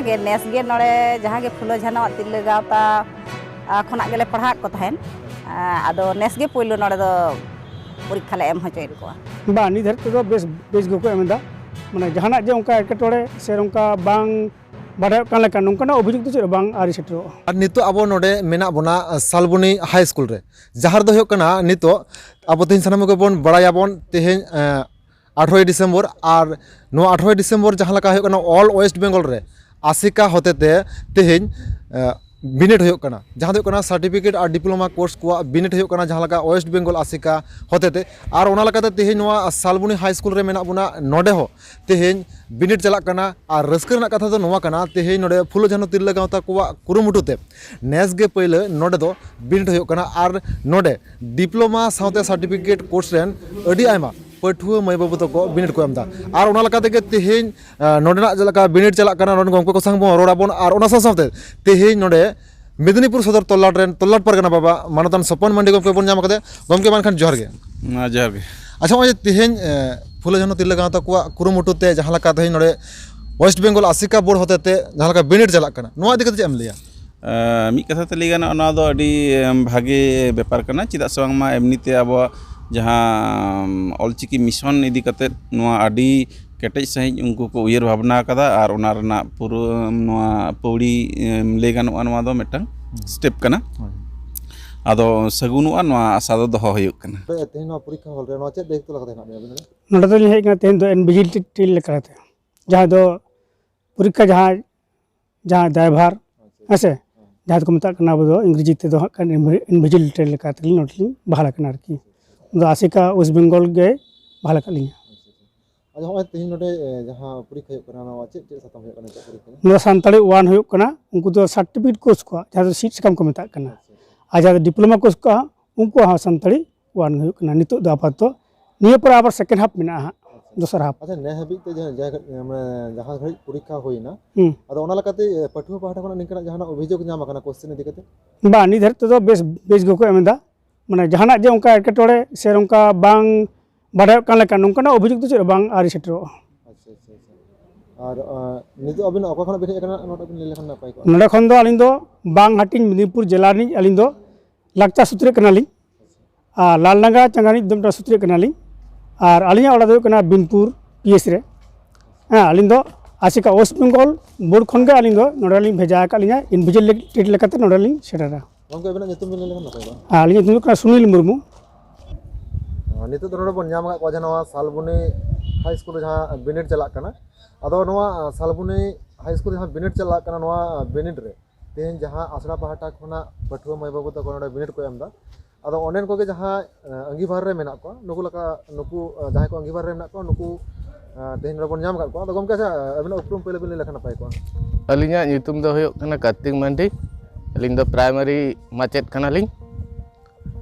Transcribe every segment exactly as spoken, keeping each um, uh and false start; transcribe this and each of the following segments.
ᱜᱮ ᱱᱮᱥ ᱜᱮ ᱱᱚᱰᱮ ᱡᱟᱦᱟᱸ ᱜᱮ ᱯᱷᱩᱞᱳ ᱡᱷᱟᱱᱚᱣᱟᱜ ᱛᱤᱨᱞᱟᱹ ᱜᱟᱶᱛᱟ, ᱟ, ᱠᱷᱚᱱᱟᱜ ᱜᱮᱞᱮ ᱯᱟᱲᱦᱟᱣᱮᱫ ᱠᱚ ᱛᱟᱦᱮᱸᱱ᱾ ᱟ, ᱟᱫᱚ ᱱᱮᱥ ᱜᱮ ᱯᱳᱭᱞᱳ ᱱᱚᱰᱮ ᱫᱚ ᱯᱚᱨᱤᱠᱠᱷᱟ ᱞᱮ ᱮᱢ ᱦᱚᱪᱚᱭᱮᱫ ᱠᱚᱣᱟ᱾ ᱵᱟᱝ, ᱱᱤᱛ ᱫᱷᱟᱹᱨᱤᱡ ᱛᱮᱫᱚ ᱵᱮᱥ, ᱵᱮᱥ ᱜᱮᱠᱚ ᱮᱢ ᱮᱫᱟ᱾ ᱢᱟᱱᱮ ᱡᱟᱦᱟᱱᱟᱜ ᱡᱮ ᱚᱱᱠᱟ ᱮᱴᱠᱮᱴᱚᱬᱮ ᱥᱮ ᱚᱱᱠᱟ ᱵᱟᱝ ᱵᱟᱰᱟᱭᱚᱜ ᱠᱟᱱ ᱞᱮᱠᱟ ᱱᱚᱝᱠᱟᱱᱟᱜ ᱚᱵᱷᱤᱡᱳᱜᱽ ᱫᱚ ᱪᱮᱫ ᱦᱚᱸ ᱵᱟᱝ ᱟᱹᱣᱨᱤ ᱥᱮᱴᱮᱨᱚᱜᱼᱟ᱾ ᱟᱨ ᱱᱤᱛᱚᱜ ᱟᱵᱚ ᱱᱚᱰᱮ ᱢᱮᱱᱟᱜ ᱵᱚᱱᱟ, ᱟ, ᱥᱟᱞᱵᱚᱱᱤ ᱦᱟᱭ ᱥᱠᱩᱞ ᱨᱮ, ᱡᱟᱦᱟᱸ ᱨᱮᱫᱚ ᱦᱩᱭᱩᱜ ᱠᱟᱱᱟ ᱱᱤᱛᱚᱜ ᱟᱵᱚ ᱛᱮᱦᱮᱧ ᱥᱟᱱᱟᱢ ᱠᱚᱜᱮ ᱵᱚᱱ ᱵᱟᱲᱟᱭᱟᱵᱚᱱ ᱛᱮᱦᱮᱧ, ᱮ, ᱟᱴᱷᱨᱚᱭ ᱰᱤᱥᱮᱢᱵᱚᱨ, ᱟᱨ ᱱᱚᱣᱟ ᱟᱴᱷᱨᱚᱭ ᱰᱤᱥᱮᱢᱵᱚᱨ ᱡᱟᱦᱟᱸ ᱞᱮᱠᱟ ᱦᱩᱭᱩᱜ ᱠᱟᱱᱟ all West Bengal ᱨᱮ ᱟᱥᱮᱠᱟ ᱦᱚᱛᱮᱛᱮ ᱛᱮᱦᱮᱧ, ᱮ, ᱵᱤᱱᱤᱰ ᱦᱩᱭᱩᱜ ᱠᱟᱱᱟ, ᱡᱟᱦᱟᱸ ᱫᱚ ᱦᱩᱭᱩᱜ ᱠᱟᱱᱟ ᱥᱟᱨᱴᱤᱯᱷᱤᱠᱮᱴ ᱟᱨ ᱰᱤᱯᱞᱳᱢᱟ ᱠᱳᱨᱥ ᱠᱚᱣᱟᱜ ᱵᱤᱱᱤᱰ ᱦᱩᱭᱩᱜ ᱠᱟᱱᱟ, ᱡᱟᱦᱟᱸ ᱞᱮᱠᱟ ᱳᱭᱮᱥᱴ ᱵᱮᱝᱜᱚᱞ ᱟᱥᱮᱠᱟ ᱦᱚᱛᱮᱛᱮ᱾ ᱟᱨ ᱚᱱᱟ ᱞᱮᱠᱟᱛᱮ ᱛᱮᱦᱮᱧ ᱱᱚᱣᱟ ᱥᱟᱞᱵᱚᱱᱤ ᱦᱟᱭ ᱥᱠᱩᱞ ᱨᱮ ᱢᱮᱱᱟᱜ ᱵᱚᱱᱟ, ᱱᱚᱰᱮ ᱦᱚᱸ ᱛᱮᱦᱮᱧ ᱵᱤᱱᱤᱰ ᱪᱟᱞᱟᱜ ᱠᱟᱱᱟ᱾ ᱟᱨ ᱨᱟᱹᱥᱠᱟᱹ ᱨᱮᱱᱟᱜ ᱠᱟᱛᱷᱟ ᱫᱚ ᱱᱚᱣᱟ ᱠᱟᱱᱟ, ᱛᱮᱦᱮᱧ ᱱᱚᱰᱮ ᱯᱷᱩᱞᱳ ᱡᱷᱟᱱᱚ ᱛᱤᱨᱞᱟᱹ ᱜᱟᱶᱛᱟ ᱠᱚᱣᱟᱜ ᱠᱩᱨᱩᱢᱩᱴᱩ ᱛᱮ ᱱᱮᱥ ᱜᱮ ᱯᱟᱹᱭᱞᱟᱹ ᱱᱚᱰᱮ ᱫᱚ ᱵᱤᱱᱤᱰ ᱦᱩᱭᱩᱜ ᱠᱟᱱᱟ᱾ ᱟᱨ ᱱᱚᱰᱮ ᱰᱤᱯᱞᱳᱢᱟ ᱥᱟᱶᱛᱮ ᱥᱟᱨᱴᱤᱯᱷᱤᱠᱮᱴ ᱠᱳᱨᱥ ᱨᱮᱱ ᱟᱹᱰᱤ ᱟᱭᱢᱟ ᱯᱟᱹᱴᱷᱩᱣᱟᱹ ᱢᱟᱹᱭ ᱵᱟᱹᱵᱩ ᱛᱟᱠᱚ ᱵᱤᱱᱤᱰ ᱠᱚ ᱮᱢ ᱮᱫᱟ᱾ ᱟᱨ ᱚᱱᱟ ᱞᱮᱠᱟ ᱛᱮᱜᱮ ᱛᱮᱦᱮᱧ, ᱟᱸ, ᱱᱚᱰᱮᱱᱟᱜ ᱪᱮᱫ ᱞᱮᱠᱟ ᱵᱤᱱᱤᱰ ᱪᱟᱞᱟᱜ ᱠᱟᱱᱟ, ᱱᱚᱰᱮ ᱜᱚᱢᱠᱮ ᱠᱚ ᱥᱟᱶ ᱵᱚᱱ ᱨᱚᱲ ᱟᱵᱚᱱ᱾ ᱟᱨ ᱚᱱᱟ ᱥᱟᱶ ᱥᱟᱶᱛᱮ ᱛᱮᱦᱮᱧ ᱱᱚᱰᱮ ᱢᱮᱫᱤᱱᱤᱯᱩᱨ ᱥᱚᱫᱚᱨ ᱛᱚᱞᱞᱟᱴ ᱨᱮᱱ ᱛᱚᱞᱞᱟᱴ ᱯᱟᱨᱜᱟᱱᱟ ᱵᱟᱵᱟ ᱢᱟᱱᱚᱛᱟᱱ ᱥᱚᱯᱚᱱ ᱢᱟᱱᱰᱤ ᱜᱚᱢᱠᱮ ᱵᱚᱱ ᱧᱟᱢ ᱟᱠᱟᱫᱮ᱾ ᱜᱚᱢᱠᱮ, ᱢᱟ ᱮᱱᱠᱷᱟᱱ ᱡᱚᱦᱟᱨ ᱜᱮ᱾ ᱢᱟ ᱡᱚᱦᱟᱨ ᱜᱮ᱾ ᱟᱪᱪᱷᱟ, ᱱᱚᱜᱼᱚᱭ ᱡᱮ ᱛᱮᱦᱮᱧ, ᱮ, ᱯᱷᱩᱞᱳ ᱡᱷᱟᱱᱚ ᱛᱤᱨᱞᱟᱹ ᱜᱟᱶᱛᱟ ᱠᱚᱣᱟᱜ ᱠᱩᱨᱩᱢᱩᱴᱩ ᱛᱮ ᱡᱟᱦᱟᱸ ᱞᱮᱠᱟ ᱛᱮᱦᱮᱧ ᱱᱚᱰᱮ ᱳᱭᱮᱥᱴ ᱵᱮᱝᱜᱚᱞ ᱟᱥᱮᱠᱟ ᱵᱳᱨᱰ ᱦᱚᱛᱮ ᱛᱮ ᱡᱟᱦᱟᱸ ᱞᱮᱠᱟ ᱵᱤᱱᱤᱰ ᱪᱟᱞᱟᱜ ᱠᱟᱱᱟ, ᱱᱚᱣᱟ ᱤᱫᱤ ᱠᱟᱛᱮ ᱪᱮᱫ ᱮᱢ ᱞᱟᱹᱭᱟ? ᱮ, ᱢᱤᱫ ᱠᱟᱛᱷᱟ ᱛᱮ ᱞᱟᱹᱭ ᱜᱟᱱᱚᱜᱼᱟ, ᱱᱚᱣᱟ ᱫᱚ ᱟᱹᱰᱤ, ᱮᱢ, ᱵᱷᱟᱜᱮ ᱵᱮᱯᱟᱨ ᱠᱟᱱᱟ᱾ ᱪᱮᱫᱟᱜ ᱥᱮ ᱵᱟᱝᱢᱟ ᱮᱢᱱᱤ ᱛᱮ ᱟᱵᱚᱣᱟᱜ ᱡᱟᱦᱟᱸ, ᱮᱢ, ᱚᱞᱪᱤᱠᱤ ᱢᱤᱥᱚᱱ ᱤᱫᱤ ᱠᱟᱛᱮ ᱱᱚᱣᱟ ᱟᱹᱰᱤ ᱠᱮᱴᱮᱡ ᱥᱟᱺᱦᱤᱡ ᱩᱱᱠᱩ ᱠᱚ ᱩᱭᱦᱟᱹᱨ ᱵᱷᱟᱵᱽᱱᱟ ᱟᱠᱟᱫᱟ ᱟᱨ ᱚᱱᱟ ᱨᱮᱱᱟᱜ ᱯᱩᱨᱟᱹ, ᱮᱢ, ᱱᱚᱣᱟ ᱯᱟᱹᱣᱲᱤ, ᱮᱢ, ᱞᱟᱹᱭ ᱜᱟᱱᱚᱜᱼᱟ, ᱱᱚᱣᱟ ᱫᱚ ᱢᱤᱫᱴᱟᱝ ᱦᱩᱸ᱾ ᱥᱴᱮᱯ ᱠᱟᱱᱟ᱾ ᱦᱳᱭ᱾ ᱟᱫᱚ ᱥᱟᱹᱜᱩᱱᱚᱜᱼᱟ, ᱱᱚᱣᱟ ᱟᱥᱟ ᱫᱚ ᱫᱚᱦᱚ ᱦᱩᱭᱩᱜ ᱠᱟᱱᱟ᱾ ᱛᱮᱦᱮᱧ ᱱᱚᱣᱟ ᱯᱚᱨᱤᱠᱠᱷᱟ ᱦᱚᱞ ᱨᱮ ᱱᱚᱣᱟ ᱪᱮᱫ ᱫᱟᱭᱤᱛᱛᱚ ᱞᱮᱠᱟᱛᱮ ᱦᱮᱱᱟᱜ ᱢᱮᱭᱟ ᱟᱵᱤᱱ ᱫᱚ? ᱱᱚᱰᱮ ᱫᱚᱞᱤᱧ ᱦᱮᱡ ᱠᱟᱱᱟ ᱛᱮᱦᱮᱧ ᱫᱚ ᱤᱱᱵᱷᱤᱡᱤᱞᱮᱴᱤ ᱞᱮᱠᱟᱛᱮ, ᱡᱟᱦᱟᱸ ᱫᱚ ᱯᱚᱨᱤᱠᱠᱷᱟ ᱡᱟᱦᱟᱸ, ᱡᱟᱦᱟᱸ ᱫᱟᱭᱵᱷᱟᱨ, ᱟᱪᱪᱷᱟ, ᱦᱮᱸ ᱥᱮ? ᱦᱮᱸ᱾ ᱡᱟᱦᱟᱸ ᱫᱚᱠᱚ ᱢᱮᱛᱟᱜ ᱠᱟᱱᱟ ᱟᱵᱚ ᱫᱚ ᱤᱝᱨᱮᱡᱤ ᱛᱮᱫᱚ ᱦᱟᱸᱜ ᱠᱷᱟᱱ ᱤᱱᱵᱷᱤ-, ᱤᱱᱵᱷᱤᱡᱤᱞᱮᱴᱟᱨ ᱞᱮᱠᱟ ᱛᱮᱞᱤᱧ ᱱᱚᱰᱮ ᱞᱤᱧ ᱵᱟᱦᱟᱞ ᱟᱠᱟᱱᱟ ᱟᱨᱠᱤ᱾ ᱟᱪᱪᱷᱟ, ᱟᱪᱪᱷᱟ᱾ ᱟᱫᱚ ᱟᱥᱮᱠᱟ ᱳᱭᱮᱥᱴ ᱵᱮᱝᱜᱚᱞ ᱜᱮ ᱵᱟᱦᱟᱞ ᱟᱠᱟᱫ ᱞᱤᱧᱟ᱾ ᱟᱪᱪᱷᱟ, ᱟᱪᱪᱷᱟ᱾ ᱟᱪᱪᱷᱟ, ᱦᱚᱸᱜᱼᱚᱭ ᱛᱮᱦᱮᱧ ᱱᱚᱰᱮ, ᱮ, ᱡᱟᱦᱟᱸ ᱯᱚᱨᱤᱠᱠᱷᱟ ᱦᱩᱭᱩᱜ ᱠᱟᱱᱟ, ᱱᱚᱣᱟ ᱪᱮᱫ, ᱪᱮᱫ ᱥᱟᱛᱟᱢ ᱦᱩᱭᱩᱜ ᱠᱟᱱᱟ, ᱪᱮᱫ ᱯᱚᱨᱤᱠᱠᱷᱟ ᱠᱟᱱᱟ? ᱱᱚᱣᱟ ᱥᱟᱱᱛᱟᱲᱤ ᱳᱣᱟᱱ ᱦᱩᱭᱩᱜ ᱠᱟᱱᱟ, ᱩᱱᱠᱩ ᱫᱚ ᱥᱟᱨᱴᱤᱯᱷᱤᱠᱮᱴ ᱠᱳᱨᱥ ᱠᱚᱣᱟ, ᱡᱟᱦᱟᱸ ᱫᱚ ᱥᱤᱫ ᱥᱟᱠᱟᱢ ᱠᱚ ᱢᱮᱛᱟᱜ ᱠᱟᱱᱟ᱾ ᱟᱪᱪᱷᱟ, ᱟᱪᱪᱷᱟ᱾ ᱟᱨ ᱡᱟᱦᱟᱸ ᱫᱚ ᱰᱤᱯᱞᱳᱢᱟ ᱠᱳᱨᱥ ᱠᱚᱣᱟ, ᱩᱱᱠᱩᱣᱟᱜ ᱦᱚᱸ ᱥᱟᱱᱛᱟᱲᱤ ᱳᱣᱟᱱ ᱜᱮ ᱦᱩᱭᱩᱜ ᱠᱟᱱᱟ ᱱᱤᱛᱚᱜ ᱫᱚ ᱟᱯᱟᱛᱚᱛᱚ᱾ ᱱᱤᱭᱟᱹ ᱯᱚᱨᱮ ᱟᱵᱟᱨ ᱥᱮᱠᱮᱱᱰ ᱦᱟᱯ ᱢᱮᱱᱟᱜᱼᱟ ᱦᱟᱸᱜ, ᱟᱪᱪᱷᱟ᱾ ᱫᱚᱥᱟᱨ ᱦᱟᱯ᱾ ᱟᱪᱪᱷᱟ, ᱱᱮ ᱦᱟᱹᱵᱤᱡ ᱛᱮ ᱡᱟᱦᱟᱸ, ᱡᱟᱦᱟᱸ, ᱢᱟᱱᱮ, ᱡᱟᱦᱟᱸ ᱜᱷᱟᱹᱲᱤᱡ ᱯᱚᱨᱤᱠᱠᱷᱟ ᱦᱩᱭᱱᱟ, ᱦᱩᱸ᱾ ᱟᱫᱚ ᱚᱱᱟ ᱞᱮᱠᱟᱛᱮ, ᱮ, ᱯᱟᱹᱴᱷᱩᱣᱟᱹ ᱯᱟᱦᱴᱟ ᱠᱷᱚᱱᱟᱜ ᱱᱤᱝᱠᱟᱱᱟᱜ ᱡᱟᱦᱟᱱᱟᱜ ᱚᱵᱷᱤᱡᱳᱜᱽ ᱧᱟᱢ ᱟᱠᱟᱱᱟ ᱠᱚᱥᱪᱮᱱ ᱤᱫᱤ ᱠᱟᱛᱮ? ᱵᱟᱝ, ᱱᱤᱛ ᱫᱷᱟᱹᱨᱤᱡ ᱛᱮᱫᱚ ᱵᱮᱥ, ᱵᱮᱥ ᱜᱮᱠᱚ ᱮᱢ ᱮᱫᱟ᱾ ᱢᱟᱱᱮ, ᱡᱟᱦᱟᱱᱟᱜ ᱡᱮ ᱚᱱᱠᱟ ᱮᱴᱠᱮᱴᱚᱬᱮ ᱥᱮ ᱚᱱᱠᱟ ᱵᱟᱝ ᱵᱟᱰᱟᱭᱚᱜ ᱠᱟᱱ ᱞᱮᱠᱟ ᱱᱚᱝᱠᱟᱱᱟᱜ ᱚᱵᱷᱤᱡᱳᱜᱽ ᱫᱚ ᱪᱮᱫ ᱦᱚᱸ ᱵᱟᱝ ᱟᱹᱣᱨᱤ ᱥᱮᱴᱮᱨᱚᱜᱼᱟ᱾ ᱟᱪᱪᱷᱟ, ᱟᱪᱪᱷᱟ, ᱟᱪᱪᱷᱟ᱾ ᱟᱨ ᱟᱸ, ᱱᱤᱛᱚᱜ ᱟᱹᱵᱤᱱ ᱚᱠᱟ ᱠᱷᱚᱱᱟᱜ ᱵᱤᱱ ᱦᱮᱡ ᱟᱠᱟᱱᱟ, ᱱᱚᱰᱮ ᱵᱤᱱ ᱞᱟᱹᱭ ᱞᱮᱠᱷᱟᱱ ᱱᱟᱯᱟᱭ ᱠᱚᱜᱼᱟ᱾ ᱱᱚᱰᱮ ᱠᱷᱚᱱ ᱫᱚ ᱟᱹᱞᱤᱧ ᱫᱚ ᱵᱟᱝ ᱦᱟᱹᱴᱤᱧ ᱢᱮᱫᱽᱱᱤᱯᱩᱨ ᱡᱮᱞᱟ ᱨᱤᱱᱤᱡ ᱟᱹᱞᱤᱧ ᱫᱚ ᱞᱟᱠᱪᱟᱨ ᱥᱩᱛᱨᱮᱫ ᱠᱟᱱᱟᱞᱤᱧ᱾ ᱟᱨ ᱞᱟᱞᱰᱟᱝᱜᱟ ᱪᱟᱸᱜᱟ ᱨᱤᱱᱤᱡ ᱫᱚᱢᱴᱟ ᱥᱩᱛᱨᱮᱫ ᱠᱟᱱᱟᱞᱤᱧ᱾ ᱟᱨ ᱟᱹᱞᱤᱧᱟᱜ ᱚᱲᱟᱜ ᱫᱚ ᱦᱩᱭᱩᱜ ᱠᱟᱱᱟ ᱵᱤᱱᱯᱩᱨ ᱯᱤ ᱮᱥ ᱨᱮ᱾ ᱦᱮᱸ, ᱟᱹᱞᱤᱧ ᱫᱚ ᱟᱥᱮᱠᱟ ᱳᱭᱮᱥᱴ ᱵᱮᱝᱜᱚᱞ ᱵᱳᱨᱰ ᱠᱷᱚᱱ ᱜᱮ ᱟᱹᱞᱤᱧ ᱫᱚ ᱱᱚᱰᱮ ᱞᱤᱧ ᱵᱷᱮᱡᱟ ᱟᱠᱟᱫ ᱞᱤᱧᱟ, ᱤᱱᱵᱷᱤᱡᱤᱞᱮᱴ ᱞᱮᱠᱟᱛᱮ ᱱᱚᱰᱮ ᱞᱤᱧ ᱥᱮᱴᱮᱨᱟ᱾ ᱜᱚᱢᱠᱮ, ᱟᱵᱤᱱᱟᱜ ᱧᱩᱛᱩᱢ ᱵᱤᱱ ᱞᱟᱹᱭ ᱞᱮᱠᱷᱟᱱ ᱱᱟᱯᱟᱭ ᱠᱚᱜᱼᱟ᱾ ᱟᱨ ᱟᱹᱞᱤᱧᱟᱜ ᱧᱩᱛᱩᱢ ᱦᱩᱭᱩᱜ ᱠᱟᱱᱟ ᱥᱩᱱᱤᱞ ᱢᱩᱨᱢᱩ᱾ ᱟᱨ ᱱᱤᱛᱚᱜ ᱫᱚ ᱱᱚᱰᱮ ᱵᱚᱱ ᱧᱟᱢ ᱟᱠᱟᱫ ᱠᱚᱣᱟ ᱡᱮ ᱱᱚᱣᱟ ᱥᱟᱞᱵᱚᱱᱤ ᱦᱟᱭ ᱥᱠᱩᱞ ᱨᱮ ᱡᱟᱦᱟᱸ ᱵᱤᱱᱤᱰ ᱪᱟᱞᱟᱜ ᱠᱟᱱᱟ, ᱟᱫᱚ ᱱᱚᱣᱟ ᱥᱟᱞᱵᱚᱱᱤ ᱦᱟᱭ ᱥᱠᱩᱞ ᱨᱮ ᱡᱟᱦᱟᱸ ᱵᱤᱱᱤᱰ ᱪᱟᱞᱟᱜ ᱠᱟᱱᱟ, ᱱᱚᱣᱟ ᱵᱤᱱᱤᱰ ᱨᱮ ᱛᱮᱦᱮᱧ ᱡᱟᱦᱟᱸ ᱟᱥᱲᱟ ᱯᱟᱦᱴᱟ ᱠᱷᱚᱱᱟᱜ ᱯᱟᱹᱴᱷᱩᱣᱟᱹ ᱢᱟᱹᱭ ᱵᱟᱹᱵᱩ ᱛᱟᱠᱚ ᱱᱚᱰᱮ ᱵᱤᱱᱤᱰ ᱠᱚ ᱮᱢ ᱮᱫᱟ, ᱟᱫᱚ ᱚᱸᱰᱮᱱ ᱠᱚᱜᱮ ᱡᱟᱦᱟᱸ, ᱮ, ᱟᱸᱜᱤᱵᱷᱟᱨ ᱨᱮ ᱢᱮᱱᱟᱜ ᱠᱚᱣᱟ, ᱱᱩᱠᱩ ᱞᱮᱠᱟ, ᱱᱩᱠᱩ, ᱮ, ᱡᱟᱦᱟᱸᱭ ᱠᱚ ᱟᱸᱜᱤᱵᱷᱟᱨ ᱨᱮ ᱢᱮᱱᱟᱜ ᱠᱚᱣᱟ, ᱱᱩᱠᱩ, ᱮ, ᱛᱮᱦᱮᱧ ᱱᱚᱰᱮ ᱵᱚᱱ ᱧᱟᱢ ᱟᱠᱟᱫ ᱠᱚᱣᱟ᱾ ᱟᱫᱚ ᱜᱚᱢᱠᱮ, ᱟᱪᱪᱷᱟ, ᱟᱹᱵᱤᱱᱟᱜ ᱩᱯᱨᱩᱢ ᱯᱳᱭᱞᱳ ᱵᱤᱱ ᱞᱟᱹᱭ ᱞᱮᱠᱷᱟᱱ ᱱᱟᱯᱟᱭ ᱠᱚᱜᱼᱟ᱾ ᱟᱹᱞᱤᱧᱟᱜ ᱧᱩᱛᱩᱢ ᱫᱚ ᱦᱩᱭᱩᱜ ᱠᱟᱱᱟ ᱠᱟᱨᱛᱤᱠ ᱢᱟᱱᱰᱤ᱾ ᱟᱹᱞᱤᱧ ᱫᱚ ᱯᱨᱟᱭᱢᱟᱨᱤ ᱢᱟᱪᱮᱫ ᱠᱟᱱᱟᱞᱤᱧ᱾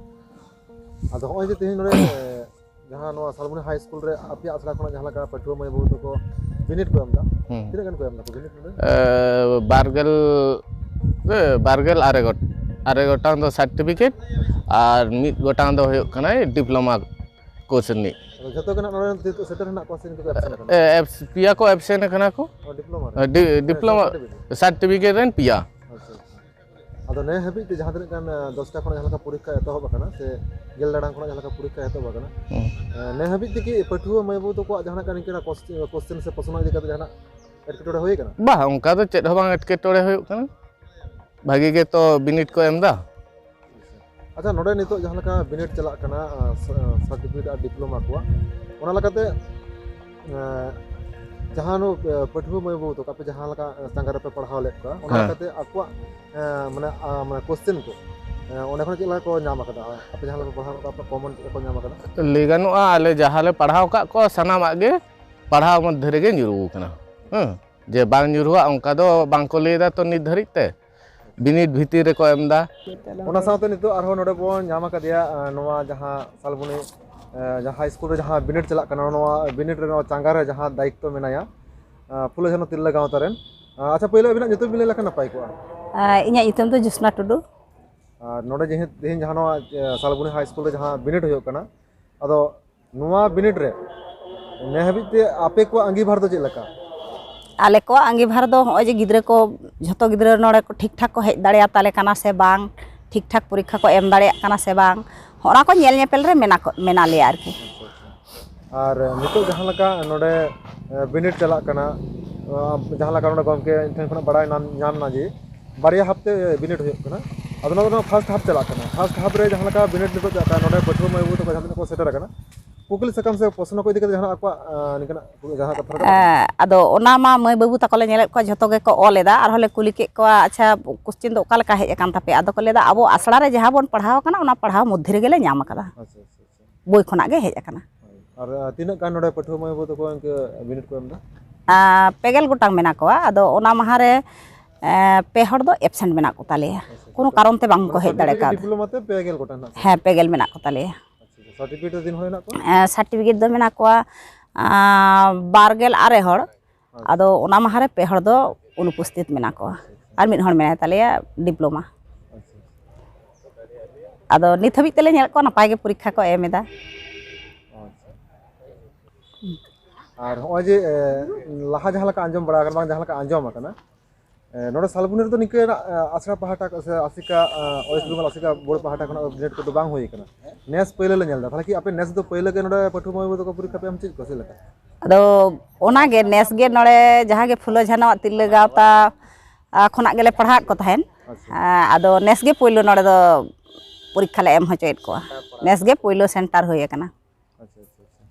ᱟᱫᱚ ᱦᱚᱸᱜᱼᱚᱭ ᱡᱮ ᱛᱮᱦᱮᱧ ᱱᱚᱰᱮ, ᱮ, ᱡᱟᱦᱟᱸ ᱱᱚᱣᱟ ᱥᱟᱞᱵᱚᱱᱤ ᱦᱟᱭ ᱥᱠᱩᱞ ᱨᱮ ᱟᱯᱮᱭᱟᱜ ᱟᱥᱲᱟ ᱠᱷᱚᱱᱟᱜ ᱡᱟᱦᱟᱸ ᱞᱮᱠᱟ ᱯᱟᱹᱴᱷᱩᱣᱟᱹ ᱢᱟᱹᱭ ᱵᱟᱹᱵᱩ ᱛᱟᱠᱚ ᱵᱤᱱᱤᱰ ᱠᱚ ᱮᱢ ᱮᱫᱟ, ᱦᱩᱸ᱾ ᱛᱤᱱᱟᱹᱜ ᱜᱟᱱ ᱠᱚ ᱮᱢ ᱮᱫᱟ ᱠᱚ ᱵᱤᱱᱤᱰ ᱱᱚᱰᱮ? ᱮ, ᱵᱟᱨᱜᱮᱞ, ᱮ, ᱵᱟᱨᱜᱮᱞ ᱟᱨᱮ ᱜᱚᱴ-, ᱟᱨᱮ ᱜᱚᱴᱟᱝ ᱫᱚ ᱥᱟᱨᱴᱤᱯᱷᱤᱠᱮᱴ ᱟᱨ ᱢᱤᱫ ᱜᱚᱴᱟᱝ ᱫᱚ ᱦᱩᱭᱩᱜ ᱠᱟᱱᱟ ᱰᱤᱯᱞᱳᱢᱟ ᱠᱳᱨᱥ ᱨᱤᱱᱤᱡ᱾ ᱟᱫᱚ ᱡᱷᱚᱛᱚ ᱜᱮ ᱱᱟᱜ ᱱᱚᱰᱮ ᱱᱤᱛᱚᱜ ᱥᱮᱴᱮᱨ ᱦᱮᱱᱟᱜ ᱠᱚᱣᱟ ᱥᱮ ᱱᱤᱛᱚᱜ ᱠᱚ ᱮᱵᱥᱮᱱ ᱟᱠᱟᱱᱟ? ᱮ, ᱮᱵᱥ-, ᱯᱮᱭᱟ ᱠᱚ ᱮᱵᱥᱮᱱ ᱟᱠᱟᱱᱟ ᱠᱚ᱾ ᱚ, ᱰᱤᱯᱞᱳᱢᱟ ᱨᱮ? ᱮ, ᱰᱤ-, ᱦᱮᱸ, ᱰᱤᱯᱞᱳᱢᱟ ᱥᱟᱨᱴᱤᱯᱷᱤᱠᱮᱴ᱾ ᱥᱟᱨᱴᱤᱯᱷᱤᱠᱮᱴ ᱨᱮᱱ ᱯᱮᱭᱟ᱾ ᱟᱪᱪᱷᱟ, ᱟᱪᱪᱷᱟ᱾ ᱟᱫᱚ ᱱᱮ ᱦᱟᱹᱵᱤᱡ ᱛᱮ ᱡᱟᱦᱟᱸ ᱛᱤᱱᱟᱹᱜ ᱜᱟᱱ, ᱮ, ᱫᱚᱥᱴᱟ ᱠᱷᱚᱱᱟᱜ ᱡᱟᱦᱟᱸ ᱞᱮᱠᱟ ᱯᱚᱨᱤᱠᱠᱷᱟ ᱮᱛᱚᱦᱚᱵ ᱟᱠᱟᱱᱟ ᱥᱮ ᱜᱮᱞ ᱴᱟᱲᱟᱝ ᱠᱷᱚᱱᱟᱜ ᱡᱟᱦᱟᱸ ᱞᱮᱠᱟ ᱯᱚᱨᱤᱠᱠᱷᱟ ᱮᱛᱚᱦᱚᱵ ᱟᱠᱟᱱᱟ, ᱦᱩᱸ᱾ ᱮ, ᱱᱮ ᱦᱟᱹᱵᱤᱡ ᱛᱮ ᱠᱤ ᱯᱟᱹᱴᱷᱩᱣᱟᱹ ᱢᱟᱹᱭ ᱵᱟᱹᱵᱩ ᱛᱟᱠᱚᱣᱟᱜ ᱡᱟᱦᱟᱸ ᱞᱮᱠᱟ ᱱᱤᱝᱠᱟᱹᱱᱟᱜ ᱠᱚᱥ-, ᱠᱚᱥᱪᱮᱱ ᱥᱮ ᱯᱨᱚᱥᱱᱚ ᱤᱫᱤ ᱠᱟᱛᱮ ᱡᱟᱦᱟᱱᱟᱜ ᱮᱴᱠᱮᱴᱚᱬᱮ ᱦᱩᱭ ᱟᱠᱟᱱᱟ? ᱵᱟᱝ, ᱚᱱᱠᱟ ᱫᱚ ᱪᱮᱫ ᱦᱚᱸ ᱵᱟᱝ ᱮᱴᱠᱮᱴᱚᱬᱮ ᱦᱩᱭᱩᱜ ᱠᱟᱱᱟ, ᱵᱷᱟᱜᱤ ᱜᱮᱛᱚ ᱵᱤᱱᱤᱰ ᱠᱚ ᱮᱢ ᱮᱫᱟ᱾ ᱟᱪᱪᱷᱟ, ᱱᱚᱰᱮ ᱱᱤᱛᱚᱜ ᱡᱟᱦᱟᱸ ᱞᱮᱠᱟ ᱵᱤᱱᱤᱰ ᱪᱟᱞᱟᱜ ᱠᱟᱱᱟ, ᱟ, ᱥᱟ-, ᱥᱟᱨᱴᱤᱯᱷᱤᱠᱮᱴ ᱟᱨ ᱰᱤᱯᱞᱳᱢᱟ ᱠᱚᱣᱟᱜ, ᱚᱱᱟ ᱞᱮᱠᱟᱛᱮ, ᱟ, ᱡᱟᱦᱟᱸ ᱱᱩ, ᱟ, ᱯᱟᱹᱴᱷᱩᱣᱟᱹ ᱢᱟᱹᱭ ᱵᱟᱹᱵᱩ ᱛᱟᱠᱚ ᱟᱯᱮ ᱡᱟᱦᱟᱸ ᱞᱮᱠᱟ, ᱟ, ᱪᱟᱸᱜᱟ ᱨᱮᱯᱮ ᱯᱟᱲᱦᱟᱣ ᱞᱮᱫ ᱠᱚᱣᱟ, ᱚᱱᱟ ᱦᱮᱸ᱾ ᱞᱮᱠᱟᱛᱮ ᱟᱠᱚᱣᱟᱜ, ᱟ, ᱢᱟᱱᱮ, ᱟ, ᱢᱟᱱᱮ ᱠᱚᱥᱪᱮᱱ ᱠᱚ, ᱟ, ᱚᱸᱰᱮ ᱠᱷᱚᱱ ᱪᱮᱫ ᱞᱮᱠᱟ ᱠᱚ ᱧᱟᱢ ᱟᱠᱟᱫᱟ? ᱟᱯᱮ ᱡᱟᱦᱟᱸ ᱞᱮᱠᱟ ᱯᱮ ᱯᱟᱲᱦᱟᱣ ᱠᱟᱫᱟ, ᱟᱯᱮ ᱠᱚᱢᱚᱱ ᱪᱮᱫ ᱞᱮᱠᱟ ᱠᱚ ᱧᱟᱢ ᱟᱠᱟᱫᱟ? ᱞᱟᱹᱭ ᱜᱟᱱᱚᱜᱼᱟ, ᱟᱞᱮ ᱡᱟᱦᱟᱸ ᱞᱮ ᱯᱟᱲᱦᱟᱣ ᱟᱠᱟᱫ ᱠᱚᱣᱟ, ᱥᱟᱱᱟᱢᱟᱜ ᱜᱮ ᱯᱟᱲᱦᱟᱣ ᱢᱚᱫᱽᱫᱷᱮ ᱨᱮᱜᱮ ᱧᱩᱨᱩ ᱟᱠᱟᱱᱟ᱾ ᱦᱮᱸ, ᱡᱮ ᱵᱟᱝ ᱧᱩᱨᱩᱣᱟᱜ, ᱚᱱᱠᱟ ᱫᱚ ᱵᱟᱝ ᱠᱚ ᱞᱟᱹᱭ ᱮᱫᱟ ᱛᱚ ᱱᱤᱛ ᱫᱷᱟᱹᱨᱤᱡ ᱛᱮ᱾ ᱵᱤᱱᱤᱰ ᱵᱷᱤᱛᱤᱨ ᱨᱮᱠᱚ ᱮᱢ ᱮᱫᱟ᱾ ᱚᱱᱟ ᱥᱟᱶᱛᱮ ᱱᱤᱛᱚᱜ ᱟᱨᱦᱚᱸ ᱱᱚᱰᱮ ᱵᱚᱱ ᱧᱟᱢ ᱟᱠᱟᱫᱮᱭᱟ, ᱟ, ᱱᱚᱣᱟ ᱡᱟᱦᱟᱸ ᱥᱟᱞᱵᱚᱱᱤ, ᱟ, ᱡᱟᱦᱟᱸ ᱦᱟᱭ ᱥᱠᱩᱞ ᱨᱮ ᱡᱟᱦᱟᱸ ᱵᱤᱱᱤᱰ ᱪᱟᱞᱟᱜ ᱠᱟᱱᱟ, ᱱᱚᱣᱟ ᱵᱤᱱᱤᱰ ᱨᱮ ᱱᱚᱣᱟ ᱪᱟᱸᱜᱟ ᱨᱮ ᱡᱟᱦᱟᱸ ᱫᱟᱭᱤᱛᱛᱚ ᱢᱮᱱᱟᱭᱟ, ᱟ, ᱯᱷᱩᱞᱳ ᱡᱷᱟᱱᱳ ᱛᱤᱨᱞᱟᱹ ᱜᱟᱶᱛᱟ ᱨᱮᱱ᱾ ᱟ, ᱟᱪᱪᱷᱟ, ᱯᱳᱭᱞᱳ ᱟᱹᱵᱤᱱᱟᱜ ᱧᱩᱛᱩᱢ ᱵᱤᱱ ᱞᱟᱹᱭ ᱞᱮᱠᱷᱟᱱ ᱱᱟᱯᱟᱭ ᱠᱚᱜᱼᱟ᱾ ᱟ, ᱤᱧᱟᱹᱜ ᱧᱩᱛᱩᱢ ᱫᱚ ᱡᱳᱥᱱᱟ ᱴᱩᱰᱩ᱾ ᱟᱨ ᱱᱚᱰᱮ ᱡᱮᱦᱮᱛᱩ ᱛᱮᱦᱮᱧ ᱡᱟᱦᱟᱸ ᱱᱚᱣᱟ, ᱟ, ᱥᱟᱞᱵᱚᱱᱤ ᱦᱟᱭ ᱥᱠᱩᱞ ᱨᱮ ᱡᱟᱦᱟᱸ ᱵᱤᱱᱤᱰ ᱦᱩᱭᱩᱜ ᱠᱟᱱᱟ, ᱟᱫᱚ ᱱᱚᱣᱟ ᱵᱤᱱᱤᱰ ᱨᱮ ᱱᱮ ᱦᱟᱹᱵᱤᱡ ᱛᱮ ᱟᱯᱮ ᱠᱚᱣᱟᱜ ᱟᱸᱜᱤᱵᱷᱟᱨ ᱫᱚ ᱪᱮᱫ ᱞᱮᱠᱟ? ᱟᱞᱮ ᱠᱚᱣᱟᱜ ᱟᱸᱜᱤᱵᱷᱟᱨ ᱫᱚ ᱦᱚᱸᱜᱼᱚᱭ ᱡᱮ ᱜᱤᱫᱽᱨᱟᱹ ᱠᱚ, ᱡᱷᱚᱛᱚ ᱜᱤᱫᱽᱨᱟᱹ ᱱᱚᱰᱮ ᱠᱚ ᱴᱷᱤᱠ ᱴᱷᱟᱠ ᱠᱚ ᱦᱮᱡ ᱫᱟᱲᱮᱭᱟᱛᱟᱞᱮ ᱠᱟᱱᱟ ᱥᱮ ᱵᱟᱝ, ᱴᱷᱤᱠ ᱴᱷᱟᱠ ᱯᱚᱨᱤᱠᱠᱷᱟ ᱠᱚ ᱮᱢ ᱫᱟᱲᱮᱭᱟᱜ ᱠᱟᱱᱟ ᱥᱮ ᱵᱟᱝ, ᱦᱚᱸᱜᱼᱚ ᱱᱟ ᱠᱚ ᱧᱮᱞ ᱧᱮᱯᱮᱞ ᱨᱮ ᱢᱮᱱᱟᱜ ᱠᱚ, ᱢᱮᱱᱟᱜ ᱞᱮᱭᱟ ᱟᱨᱠᱤ᱾ ᱟᱨ ᱱᱤᱛᱚᱜ ᱡᱟᱦᱟᱸ ᱞᱮᱠᱟ ᱱᱚᱰᱮ ᱵᱤᱱᱤᱰ ᱪᱟᱞᱟᱜ ᱠᱟᱱᱟ, ᱡᱟᱦᱟᱸ ᱞᱮᱠᱟ ᱱᱚᱰᱮ ᱜᱚᱢᱠᱮ ᱴᱷᱮᱱ ᱠᱷᱚᱱᱟᱜ ᱵᱟᱲᱟᱭ ᱧᱟᱢ ᱧᱟᱢ ᱮᱱᱟ ᱡᱮ ᱵᱟᱨᱭᱟ ᱦᱟᱯᱛᱮ ᱵᱤᱱᱤᱰ ᱦᱩᱭᱩᱜ ᱠᱟᱱᱟ, ᱟᱫᱚ ᱱᱚᱣᱟ ᱫᱚ ᱯᱷᱟᱥᱴ ᱦᱟᱯ ᱪᱟᱞᱟᱜ ᱠᱟᱱᱟ᱾ ᱯᱷᱟᱥᱴ ᱦᱟᱯ ᱨᱮ ᱡᱟᱦᱟᱸ ᱞᱮᱠᱟ ᱵᱤᱱᱤᱰ ᱱᱤᱛᱚᱜ ᱪᱟᱞᱟᱜ ᱠᱟᱱᱟ, ᱱᱚᱰᱮ ᱯᱟᱹᱴᱷᱩᱣᱟᱹ ᱢᱟᱹᱭ ᱵᱟᱹᱵᱩ ᱛᱟᱠᱚ ᱡᱟᱦᱟᱸ ᱛᱤᱱᱟᱹᱜ ᱠᱚ ᱥᱮᱴᱮᱨ ᱟᱠᱟᱱᱟ, ᱠᱩᱠᱞᱤ ᱥᱟᱠᱟᱢ ᱥᱮ ᱯᱨᱚᱥᱱᱚ ᱠᱚ ᱤᱫᱤ ᱠᱟᱛᱮ ᱡᱟᱦᱟᱱᱟᱜ ᱟᱠᱚᱣᱟᱜ ᱱᱤᱝᱠᱟᱹᱱᱟᱜ ᱡᱟᱦᱟᱸ ᱠᱟᱛᱷᱟ ᱨᱟᱠᱟᱵ ᱠᱟᱱᱟ? ᱟᱫᱚ ᱚᱱᱟ ᱢᱟ ᱢᱟᱹᱭ ᱵᱟᱹᱵᱩ ᱛᱟᱠᱚ ᱞᱮ ᱧᱮᱞᱮᱫ ᱠᱚᱣᱟ, ᱡᱷᱚᱛᱚ ᱜᱮᱠᱚ ᱚᱞ ᱮᱫᱟ᱾ ᱟᱨᱦᱚᱸ ᱞᱮ ᱠᱩᱞᱤ ᱠᱮᱫ ᱠᱚᱣᱟ, ᱟᱪᱪᱷᱟ, ᱠᱚᱥᱪᱮᱱ ᱫᱚ ᱚᱠᱟ ᱞᱮᱠᱟ ᱦᱮᱡ ᱟᱠᱟᱱ ᱛᱟᱯᱮᱭᱟ? ᱟᱫᱚ ᱠᱚ ᱞᱟᱹᱭ ᱮᱫᱟ, ᱟᱵᱚ ᱟᱥᱲᱟ ᱨᱮ ᱡᱟᱦᱟᱸ ᱵᱚᱱ ᱯᱟᱲᱦᱟᱣ ᱟᱠᱟᱱᱟ, ᱚᱱᱟ ᱯᱟᱲᱦᱟᱣ ᱢᱚᱫᱽᱫᱷᱮ ᱨᱮᱜᱮ ᱞᱮ ᱧᱟᱢ ᱟᱠᱟᱫᱟ, ᱟᱪᱪᱷᱟ, ᱟᱪᱪᱷᱟ, ᱟᱪᱪᱷᱟ᱾ ᱵᱳᱭ ᱠᱷᱚᱱᱟᱜ ᱜᱮ ᱦᱮᱡ ᱟᱠᱟᱱᱟ᱾ ᱦᱳᱭ᱾ ᱟᱨ ᱟᱨ ᱛᱤᱱᱟᱹᱜ ᱜᱟᱱ ᱱᱚᱰᱮ ᱯᱟᱹᱴᱷᱩᱣᱟᱹ ᱢᱟᱹᱭ ᱵᱟᱹᱵᱩ ᱛᱟᱠᱚ ᱤᱱᱠᱟᱹ ᱵᱤᱱᱤᱰ ᱠᱚ ᱮᱢ ᱮᱫᱟ? ᱟᱨ ᱯᱮ ᱜᱮᱞ ᱜᱚᱴᱟᱝ ᱢᱮᱱᱟᱜ ᱠᱚᱣᱟ᱾ ᱟᱫᱚ ᱚᱱᱟ ᱢᱟᱦᱟ ᱨᱮ, ᱮ, ᱯᱮ ᱦᱚᱲ ᱫᱚ ᱮᱵᱥᱮᱱᱴ ᱢᱮᱱᱟᱜ ᱠᱚ ᱛᱟᱞᱮᱭᱟ, ᱟᱪᱪᱷᱟ, ᱟᱪᱪᱷᱟ᱾ ᱠᱳᱱᱳ ᱠᱟᱨᱚᱱ ᱛᱮ ᱵᱟᱝ ᱠᱚ ᱢᱟᱱᱮ ᱦᱮᱡ ᱫᱟᱲᱮ ᱥᱟᱨᱴᱤᱯᱷᱤᱠᱮᱴ, ᱠᱟᱣᱫᱟ᱾ ᱰᱤᱯᱞᱳᱢᱟ ᱛᱮ ᱯᱮ ᱜᱮᱞ ᱜᱚᱴᱟᱝ ᱦᱮᱱᱟᱜ ᱠᱚᱣᱟ? ᱦᱮᱸ, ᱯᱮ ᱜᱮᱞ ᱢᱮᱱᱟᱜ ᱠᱚ ᱛᱟᱞᱮᱭᱟ᱾ ᱟᱪᱪᱷᱟ, ᱟᱪᱪᱷᱟ᱾ ᱥᱟᱨᱴᱤᱯᱷᱤᱠᱮᱴ ᱨᱮ ᱛᱤᱱ ᱦᱚᱲ ᱦᱮᱱᱟᱜ ᱠᱚᱣᱟ? ᱮ, ᱥᱟᱨᱴᱤᱯᱷᱤᱠᱮᱴ ᱫᱚ ᱢᱮᱱᱟᱜ ᱠᱚᱣᱟ, ᱟ, ᱟᱪᱪᱷᱟ᱾ ᱟᱫᱚ ᱚᱱᱟ ᱢᱟᱦᱟ ᱨᱮ ᱯᱮ ᱦᱚᱲ ᱫᱚ ᱚᱱᱩᱯᱚᱥᱛᱷᱤᱛ ᱢᱮᱱᱟᱜ ᱠᱚᱣᱟ᱾ ᱟᱪᱪᱷᱟ, ᱟᱪᱪᱷᱟ᱾ ᱟᱨ ᱢᱤᱫ ᱦᱚᱲ ᱢᱮᱱᱟᱭ ᱛᱟᱞᱮᱭᱟ ᱰᱤᱯᱞᱳᱢᱟ᱾ ᱟᱪᱪᱷᱟ, ᱟᱪᱪᱷᱟ᱾ ᱟᱫᱚ ᱱᱤᱛ ᱦᱟᱹᱵᱤᱡ ᱛᱮᱞᱮ ᱧᱮᱞᱮᱫ ᱠᱚᱣᱟ, ᱱᱟᱯᱟᱭ ᱜᱮ ᱯᱚᱨᱤᱠᱠᱷᱟ ᱠᱚ ᱮᱢ ᱮᱫᱟ᱾ ᱟᱪᱪᱷᱟ᱾ ᱟᱨ ᱦᱚᱸᱜᱼᱚᱭ ᱡᱮ, ᱮ, ᱞᱟᱦᱟ ᱡᱟᱦᱟᱸ ᱞᱮᱠᱟ ᱟᱸᱡᱚᱢ ᱵᱟᱲᱟ ᱟᱠᱟᱱᱟ, ᱵᱟᱝ ᱡᱟᱦᱟᱸ ᱞᱮᱠᱟ ᱟᱸᱡᱚᱢ ᱟᱠᱟᱱᱟ, ᱮ, ᱱᱚᱰᱮ ᱥᱟᱞᱵᱚᱱᱤ ᱨᱮᱫᱚ ᱱᱤᱝᱠᱟᱹᱱᱟᱜ, ᱮ, ᱟᱥᱲᱟ ᱯᱟᱦᱴᱟ ᱠᱚ ᱥᱮ ᱟᱥᱮᱠᱟ, ᱮ, ᱳᱭᱮᱥᱴ ᱵᱮᱝᱜᱚᱞ ᱟᱥᱮᱠᱟ ᱵᱳᱨᱰ ᱯᱟᱦᱴᱟ ᱠᱷᱚᱱᱟᱜ ᱵᱤᱱᱤᱰ ᱠᱚᱫᱚ ᱵᱟᱝ ᱦᱩᱭ ᱟᱠᱟᱱᱟ᱾ ᱱᱮᱥ ᱯᱳᱭᱞᱳ ᱞᱮ ᱧᱮᱞ ᱮᱫᱟ᱾ ᱛᱟᱦᱚᱞᱮ ᱠᱤ ᱟᱯᱮ ᱱᱮᱥ ᱫᱚ ᱯᱳᱭᱞᱳ ᱜᱮ ᱱᱚᱰᱮ ᱯᱟᱹᱴᱷᱩᱣᱟᱹ ᱢᱟᱹᱭ ᱵᱟᱹᱵᱩ ᱛᱟᱠᱚ ᱯᱚᱨᱤᱠᱠᱷᱟ ᱯᱮ ᱮᱢ ᱦᱚᱪᱚᱭᱮᱫ ᱠᱚᱣᱟ, ᱪᱮᱫ ᱞᱮᱠᱟ? ᱟᱫᱚ ᱚᱱᱟᱜᱮ, ᱱᱮᱥ ᱜᱮ ᱱᱚᱰᱮ ᱡᱟᱦᱟᱸ ᱜᱮ ᱯᱷᱩᱞᱳ ᱡᱷᱟᱱᱚᱣᱟᱜ ᱛᱤᱨᱞᱟᱹ ᱜᱟᱶᱛᱟ, ᱟ, ᱠᱷᱚᱱᱟᱜ ᱜᱮᱞᱮ ᱯᱟᱲᱦᱟᱣᱮᱫ ᱠᱚ ᱛᱟᱦᱮᱸᱫ᱾ ᱟᱪᱪᱷᱟ᱾ ᱟ, ᱟᱫᱚ ᱱᱮᱥ ᱜᱮ ᱯᱳᱭᱞᱳ ᱱᱚᱰᱮ ᱫᱚ ᱯᱚᱨᱤᱠᱠᱷᱟ ᱞᱮ ᱮᱢ ᱦᱚᱪᱚᱭᱮᱫ ᱠᱚᱣᱟ᱾ ᱱᱮᱥ ᱜᱮ ᱯᱳᱭᱞᱳ ᱥᱮᱱᱴᱟᱨ ᱦᱩᱭ ᱟᱠᱟᱱᱟ᱾ ᱟᱪᱪᱷᱟ, ᱟᱪᱪᱷᱟ, ᱟᱪᱪᱷᱟ᱾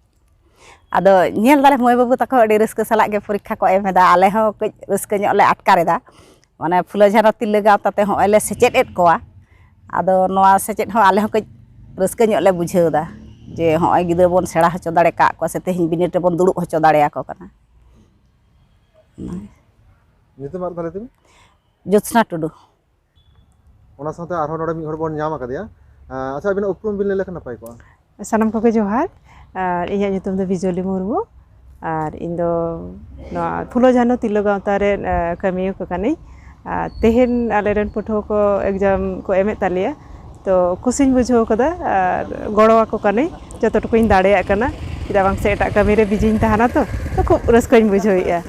ᱟᱫᱚ ᱧᱮᱞ ᱫᱟᱞᱮ ᱢᱟᱹᱭ ᱵᱟᱹᱵᱩ ᱛᱟᱠᱚ ᱟᱹᱰᱤ ᱨᱟᱹᱥᱠᱟᱹ ᱥᱟᱞᱟᱜ ᱜᱮ ᱯᱚᱨᱤᱠᱠᱷᱟ ᱠᱚ ᱮᱢ ᱮᱫᱟ᱾ ᱟᱞᱮ ᱦᱚᱸ ᱠᱟᱹᱡ ᱨᱟᱹᱥᱠᱟᱹ ᱧᱚᱜ ᱞᱮ ᱟᱴᱠᱟᱨ ᱮᱫᱟ᱾ ᱢᱟᱱᱮ ᱯᱷᱩᱞᱳ ᱡᱷᱟᱱᱚ ᱛᱤᱨᱞᱟᱹ ᱜᱟᱶᱛᱟ ᱛᱮ ᱦᱚᱸᱜᱼᱚᱭ ᱞᱮ ᱥᱮᱪᱮᱫ ᱮᱫ ᱠᱚᱣᱟ᱾ ᱟᱫᱚ ᱱᱚᱣᱟ ᱥᱮᱪᱮᱫ ᱦᱚᱸ ᱟᱞᱮ ᱦᱚᱸ ᱠᱟᱹᱡ ᱨᱟᱹᱥᱠᱟᱹ ᱧᱚᱜ ᱞᱮ ᱵᱩᱡᱷᱟᱹᱣ ᱮᱫᱟ, ᱡᱮ ᱦᱚᱸᱜᱼᱚᱭ ᱜᱤᱫᱽᱨᱟᱹ ᱵᱚᱱ ᱥᱮᱬᱟ ᱦᱚᱪᱚ ᱫᱟᱲᱮ ᱠᱟᱜ ᱠᱚᱣᱟ ᱥᱮ ᱛᱮᱦᱮᱧ ᱵᱤᱱᱤᱰ ᱨᱮᱵᱚᱱ ᱫᱩᱲᱩᱵ ᱦᱚᱪᱚ ᱫᱟᱲᱮᱭᱟᱠᱚ ᱠᱟᱱᱟ᱾ ᱧᱩᱛᱩᱢ ᱟᱨ ᱫᱷᱟᱨᱮ ᱛᱮᱵᱤᱱ? ᱡᱳᱛᱥᱱᱟ ᱴᱩᱰᱩ᱾ ᱚᱱᱟ ᱥᱟᱶᱛᱮ ᱟᱨᱦᱚᱸ ᱱᱚᱰᱮ ᱢᱤᱫ ᱦᱚᱲ ᱵᱚᱱ ᱧᱟᱢ ᱟᱠᱟᱫᱮᱭᱟ᱾ ᱟᱸ, ᱟᱪᱪᱷᱟ, ᱟᱹᱵᱤᱱᱟᱜ ᱩᱯᱨᱩᱢ ᱵᱤᱱ ᱞᱟᱹᱭ ᱞᱮᱠᱷᱟᱱ ᱱᱟᱯᱟᱭ ᱠᱚᱜᱼᱟ᱾ ᱥᱟᱱᱟᱢ ᱠᱚᱜᱮ ᱡᱚᱦᱟᱨ᱾ ᱟᱨ ᱤᱧᱟᱹᱜ ᱧᱩᱛᱩᱢ ᱫᱚ ᱵᱤᱡᱚᱞᱤ ᱢᱩᱨᱢᱩ᱾ ᱟᱨ ᱤᱧ ᱫᱚ ᱱᱚᱣᱟ ᱯᱷᱩᱞᱳ ᱡᱷᱟᱱᱚ ᱛᱤᱨᱞᱟᱹ ᱜᱟᱶᱛᱟ ᱨᱮ, ᱟᱸ, ᱠᱟᱹᱢᱤᱭᱟᱹ ᱠᱚ ᱠᱟᱹᱱᱟᱹᱧ᱾ ᱟᱨ ᱛᱮᱦᱮᱧ ᱟᱞᱮ ᱨᱮᱱ ᱯᱟᱹᱴᱷᱩᱣᱟᱹ ᱠᱚ ᱮᱠᱡᱟᱢ ᱠᱚ ᱮᱢᱮᱫ ᱛᱟᱞᱮᱭᱟ, ᱛᱚ ᱠᱩᱥᱤᱧ ᱵᱩᱡᱷᱟᱹᱣ ᱠᱟᱫᱟ ᱟᱨ ᱜᱚᱲᱚ ᱟᱠᱚ ᱠᱟᱹᱱᱟᱹᱧ ᱡᱚᱛᱚ ᱴᱩᱠᱩᱧ ᱫᱟᱲᱮᱭᱟᱜ ᱠᱟᱱᱟ᱾ ᱪᱮᱫᱟᱜ ᱵᱟᱝ ᱥᱮ ᱮᱴᱟᱜ ᱠᱟᱹᱢᱤ ᱨᱮ ᱵᱤᱡᱤᱧ ᱛᱟᱦᱮᱱᱟ, ᱛᱚ, ᱛᱚ ᱠᱷᱩᱵ ᱨᱟᱹᱥᱠᱟᱹᱧ ᱵᱩᱡᱷᱟᱹᱣᱮᱫᱼᱟ᱾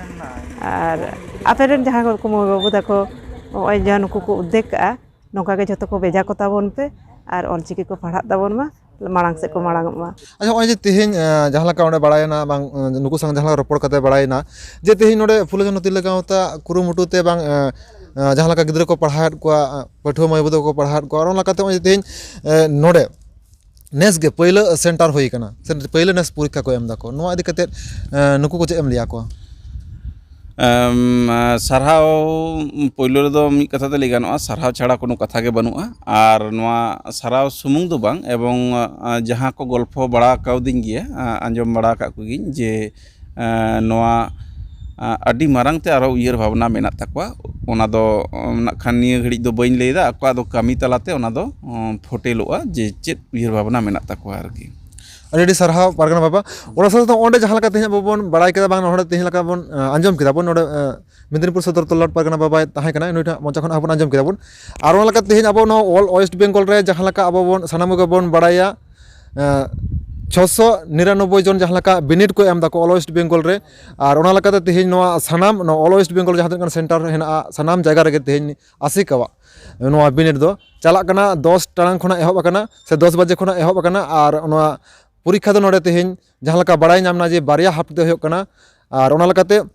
ᱟᱨ ᱟᱯᱮ ᱨᱮᱱ ᱡᱟᱦᱟᱸ ᱠᱚ ᱢᱟᱹᱭ ᱵᱟᱹᱵᱩ ᱛᱟᱠᱚ ᱱᱚᱜᱼᱚᱭ ᱡᱟᱦᱟᱸ ᱱᱩᱠᱩ ᱠᱚ ᱩᱫᱽᱫᱮᱜᱽ ᱠᱟᱜᱼᱟ, ᱱᱚᱝᱠᱟ ᱜᱮ ᱡᱷᱚᱛᱚ ᱠᱚ ᱵᱷᱮᱡᱟ ᱠᱚ ᱛᱟᱵᱚᱱ ᱯᱮ ᱟᱨ ᱚᱞᱪᱤᱠᱤ ᱠᱚ ᱯᱟᱲᱦᱟᱜ ᱛᱟᱵᱚᱱ ᱢᱟ, ᱢᱟᱲᱟᱝ ᱥᱮᱫ ᱠᱚ ᱢᱟᱲᱟᱝ ᱚᱜ ᱢᱟ᱾ ᱟᱪᱪᱷᱟ, ᱱᱚᱜᱼᱚᱭ ᱡᱮ ᱛᱮᱦᱮᱧ, ᱮᱸ, ᱡᱟᱦᱟᱸ ᱞᱮᱠᱟ ᱚᱸᱰᱮ ᱵᱟᱲᱟᱭᱮᱱᱟ, ᱵᱟᱝ, ᱮᱸ, ᱱᱩᱠᱩ ᱥᱟᱶ ᱡᱟᱦᱟᱸ ᱞᱮᱠᱟ ᱨᱚᱯᱚᱲ ᱠᱟᱛᱮ ᱵᱟᱲᱟᱭᱮᱱᱟ ᱡᱮ ᱛᱮᱦᱮᱧ ᱱᱚᱰᱮ ᱯᱷᱩᱞᱳ ᱡᱷᱟᱱᱳ ᱛᱤᱨᱞᱟᱹ ᱜᱟᱶᱛᱟ ᱠᱩᱨᱩᱢᱩᱴᱩ ᱛᱮ, ᱵᱟᱝ, ᱮᱸ, ᱮᱸ, ᱡᱟᱦᱟᱸ ᱞᱮᱠᱟ ᱜᱤᱫᱽᱨᱟᱹ ᱠᱚ ᱯᱟᱲᱦᱟᱣᱮᱫ ᱠᱚᱣᱟ, ᱮᱸ, ᱯᱟᱹᱴᱷᱩᱣᱟᱹ ᱢᱟᱹᱭ ᱵᱟᱹᱵᱩ ᱛᱟᱠᱚ ᱠᱚ ᱯᱟᱲᱦᱟᱣᱮᱫ ᱠᱚᱣᱟ, ᱟᱨ ᱚᱱᱟ ᱞᱮᱠᱟᱛᱮ ᱱᱚᱜᱼᱚᱭ ᱡᱮ ᱛᱮᱦᱮᱧ, ᱮᱸ, ᱱᱚᱰᱮ ᱱᱮᱥ ᱜᱮ ᱯᱟᱹᱭᱞᱟᱹ ᱥᱮᱱᱴᱟᱨ ᱦᱩᱭ ᱠᱟᱱᱟ, ᱥᱮ ᱯᱟᱹᱭᱞᱟᱹ ᱱᱮᱥ ᱯᱚᱨᱤᱠᱠᱷᱟ ᱠᱚ ᱮᱢ ᱫᱟᱠᱚ, ᱱᱚᱣᱟ ᱤᱫᱤ ᱠᱟᱛᱮᱫ, ᱮᱸ, ᱱᱩᱠᱩ ᱠᱚ ᱪᱮᱫ ᱮᱢ ᱞᱟᱹᱭ ᱟᱠᱚᱣᱟ? ᱮᱢ, ᱥᱟᱨᱦᱟᱣ, ᱯᱳᱭᱞᱳ ᱨᱮᱫᱚ ᱢᱤᱫ ᱠᱟᱛᱷᱟ ᱛᱮ ᱞᱟᱹᱭ ᱜᱟᱱᱚᱜᱼᱟ, ᱥᱟᱨᱦᱟᱣ ᱪᱷᱟᱲᱟ ᱠᱳᱱᱳ ᱠᱟᱛᱷᱟ ᱜᱮ ᱵᱟᱹᱱᱩᱜᱼᱟ᱾ ᱟᱨ ᱱᱚᱣᱟ ᱥᱟᱨᱦᱟᱣ ᱥᱩᱢᱩᱝ ᱫᱚ ᱵᱟᱝ, ᱮᱵᱚᱝ, ᱟ, ᱡᱟᱦᱟᱸ ᱠᱚ ᱜᱚᱞᱯᱷᱚ ᱵᱟᱲᱟ ᱠᱟᱣᱫᱤᱧ ᱜᱮᱭᱟ, ᱟ, ᱟᱸᱡᱚᱢ ᱵᱟᱲᱟ ᱟᱠᱟᱫ ᱠᱚᱜᱤᱧ ᱡᱮ, ᱟ, ᱱᱚᱣᱟ, ᱟ, ᱟᱹᱰᱤ ᱢᱟᱨᱟᱝ ᱛᱮ ᱟᱨᱦᱚᱸ ᱩᱭᱦᱟᱹᱨ ᱵᱷᱟᱵᱽᱱᱟ ᱢᱮᱱᱟᱜ ᱛᱟᱠᱚᱣᱟ᱾ ᱚᱱᱟ ᱫᱚ, ᱚ, ᱱᱟᱜ ᱠᱷᱟᱱ ᱱᱤᱭᱟᱹ ᱜᱷᱟᱹᱲᱤᱡ ᱫᱚ ᱵᱟᱹᱧ ᱞᱟᱹᱭᱫᱟ, ᱟᱠᱚᱣᱟᱜ ᱫᱚ ᱠᱟᱹᱢᱤ ᱛᱟᱞᱟᱛᱮ ᱚᱱᱟ ᱫᱚ, ᱚ, ᱯᱷᱚᱴᱮᱞᱚᱜᱼᱟ ᱡᱮ ᱪᱮᱫ ᱩᱭᱦᱟᱹᱨ ᱵᱷᱟᱵᱽᱱᱟ ᱢᱮᱱᱟᱜ ᱛᱟᱠᱚᱣᱟ ᱟᱨᱠᱤ᱾ ᱟᱹᱰᱤ ᱟᱹᱰᱤ ᱥᱟᱨᱦᱟᱣ ᱯᱟᱨᱜᱟᱱᱟ ᱵᱟᱵᱟ᱾ ᱚᱱᱟ ᱥᱟᱶᱛᱮ ᱚᱸᱰᱮ ᱡᱟᱦᱟᱸ ᱞᱮᱠᱟ ᱛᱮᱦᱮᱧ ᱟᱵᱚ ᱵᱚᱱ ᱵᱟᱲᱟᱭ ᱠᱮᱫᱟ, ᱵᱟᱝ, ᱱᱚᱰᱮ ᱛᱮᱦᱮᱧ ᱞᱮᱠᱟ ᱵᱚᱱ, ᱟ, ᱟᱸᱡᱚᱢ ᱠᱮᱫᱟ ᱵᱚᱱ, ᱱᱚᱰᱮ, ᱟ, ᱢᱮᱫᱽᱱᱤᱯᱩᱨ ᱥᱚᱫᱚᱨ ᱛᱚᱞᱞᱟᱴ ᱯᱟᱨᱜᱟᱱᱟ ᱵᱟᱵᱟᱭ ᱛᱟᱦᱮᱸ ᱠᱟᱱᱟ, ᱱᱩᱭ ᱴᱷᱮᱱ ᱢᱚᱪᱟ ᱠᱷᱚᱱ ᱟᱵᱚ ᱵᱚᱱ ᱟᱸᱡᱚᱢ ᱠᱮᱫᱟ ᱵᱚᱱ᱾ ᱟᱨ ᱚᱱᱟ ᱞᱮᱠᱟ ᱛᱮᱦᱮᱧ ᱟᱵᱚ ᱱᱚᱣᱟ all West Bengal ᱨᱮ ᱡᱟᱦᱟᱸ ᱞᱮᱠᱟ ᱟᱵᱚ ᱵᱚᱱ ᱥᱟᱱᱟᱢ ᱠᱚᱜᱮ ᱵᱚᱱ ᱵᱟᱲᱟᱭᱟ, ᱟ, ᱪᱷᱚᱥᱚ ᱱᱤᱨᱟᱱᱚᱵᱵᱳᱭ ᱡᱚᱱ ᱡᱟᱦᱟᱸ ᱞᱮᱠᱟ ᱵᱤᱱᱤᱰ ᱠᱚ ᱮᱢ ᱫᱟᱠᱚ all West Bengal ᱨᱮ᱾ ᱟᱨ ᱚᱱᱟ ᱞᱮᱠᱟᱛᱮ ᱛᱮᱦᱮᱧ ᱱᱚᱣᱟ ᱥᱟᱱᱟᱢ, ᱱᱚᱣᱟ all West Bengal ᱡᱟᱦᱟᱸ ᱛᱤᱱᱟᱹᱜ ᱜᱟᱱ ᱥᱮᱱᱴᱟᱨ ᱦᱮᱱᱟᱜᱼᱟ, ᱥᱟᱱᱟᱢ ᱡᱟᱭᱜᱟ ᱨᱮᱜᱮ ᱛᱮᱦᱮᱧ ᱟᱥᱮᱠᱟᱣᱟᱜ ᱱᱚᱣᱟ ᱵᱤᱱᱤᱰ ᱫᱚ ᱪᱟᱞᱟᱜ ᱠᱟᱱᱟ, ᱫᱚᱥ ᱴᱟᱲᱟᱝ ᱠᱷᱚᱱᱟᱜ ᱮᱦᱚᱵ ᱟᱠᱟᱱᱟ, ᱥᱮ ᱫᱚᱥ ᱵᱟᱡᱮ ᱠᱷᱚᱱᱟᱜ ᱮᱦᱚᱵ ᱟᱠᱟᱱᱟ᱾ ᱟᱨ ᱱᱚᱣᱟ ᱯᱚᱨᱤᱠᱠᱷᱟ ᱫᱚ ᱱᱚᱰᱮ ᱛᱮᱦᱮᱧ ᱡᱟᱦᱟᱸ ᱞᱮᱠᱟ ᱵᱟᱲᱟᱭ ᱧᱟᱢ ᱮᱱᱟ ᱡᱮ ᱵᱟᱨᱭᱟ ᱦᱟᱯ ᱛᱮ ᱦᱩᱭᱩᱜ ᱠᱟᱱᱟ, ᱟᱨ ᱚᱱᱟ ᱞᱮᱠᱟᱛᱮ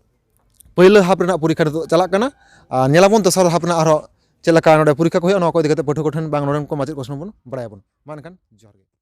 ᱯᱳᱭᱞᱳ ᱦᱟᱯ ᱨᱮᱱᱟᱜ ᱯᱚᱨᱤᱠᱠᱷᱟ ᱱᱤᱛᱚᱜ ᱪᱟᱞᱟᱜ ᱠᱟᱱᱟ᱾ ᱟᱨ ᱧᱮᱞᱟᱵᱚᱱ ᱫᱚᱥᱟᱨ ᱦᱟᱯ ᱨᱮᱱᱟᱜ ᱟᱨᱦᱚᱸ ᱪᱮᱫ ᱞᱮᱠᱟ ᱱᱚᱰᱮ ᱯᱚᱨᱤᱠᱠᱷᱟ ᱠᱚ ᱦᱩᱭᱩᱜᱼᱟ, ᱱᱚᱣᱟ ᱠᱚ ᱤᱫᱤ ᱠᱟᱛᱮ ᱯᱟᱹᱴᱷᱩᱣᱟᱹ ᱠᱚᱴᱷᱮᱱ ᱵᱟᱝ ᱱᱚᱰᱮᱱ ᱠᱚ ᱢᱟᱪᱮᱫ ᱠᱚ ᱥᱟᱢᱟᱝ ᱵᱚᱱ ᱵᱟᱲᱟᱭᱟᱵᱚᱱ᱾ ᱢᱟ ᱮᱱᱠᱷᱟᱱ ᱡᱚᱦᱟᱨ ᱜᱮ᱾